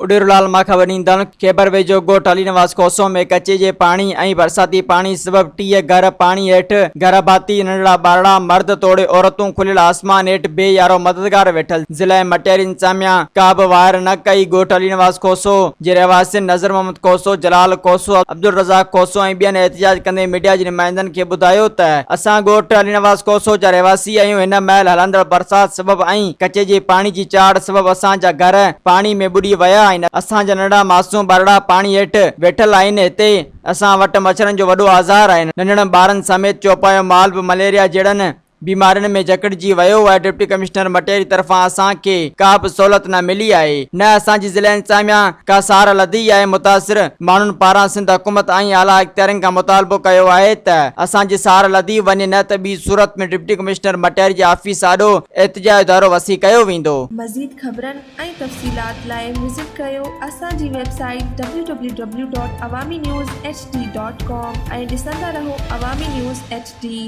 اڏيرولال ماکاوڻي دڻ کيبر ويجهو ڳوٺ علي نواز کوسو ۾ ڪچي جي پاڻي ۽ برساتي پاڻي سبب 30 گهر پاڻي هيٺ، گهر ڀاتي، ننڍڙا ٻارڙا، مرد توڙي عورتون کليل آسمان هيٺ بي يارو مددگار ويٺل، ضلعي مٽياري انتظاميا ڪا به واهر نه ڪئي، ڳوٺ علي نواز کوسو جي رهواسين نظر محمد کوسو، جلال کوسو، عبدالرزاق کوسو ۽ ٻين احتجاج ڪندي ميڊيا جي نمائندن کي ٻڌايو ته اسان ڳوٺ علي نواز کوسو جا رهواسي آهيون هن مهل هلندڙ برسات سبب ۽ ڪچي جي پاڻي جي چاڙهه سبب اسان جا گهر پاڻي ۾ ٻڏي ويا آهن، اسان جا ننڍڙا معصوم ٻارڙا پاڻي هيٺ ويٺل آهن، هتي اسان وٽ مڇرن جو وڏو آزار آهي، ننڍڙن ٻارن سميت چوپايو مال به مليريا جهڙن بيمارين ۾ جڪڙجي ويو آهي، ڊپٽي ڪمشنر مٽياري طرفان اسان کي ڪا به سهولت نه ملي آهي، نه اسان جي ضلعي انتظاميا ڪا سار لڌي آهي، متاثر ماڻهن پاران سنڌ حڪومت ۽ اعليٰ اختيارين کان مطالبو ڪيو آهي ته اسان جي سار لڌي وڃي نه ته ٻي صورت ۾ ڊپٽي ڪمشنر مٽياري جي آفيس آڏو احتجاج دورو وسيع ڪيو ويندو. مزيد خبرن ۽ تفصيلات لاء وزٽ ڪريو اسان جي website W W W dot Awami news H D dot com ۽ ڏسندا رهو عوامي نيوز ايڇ ڊي.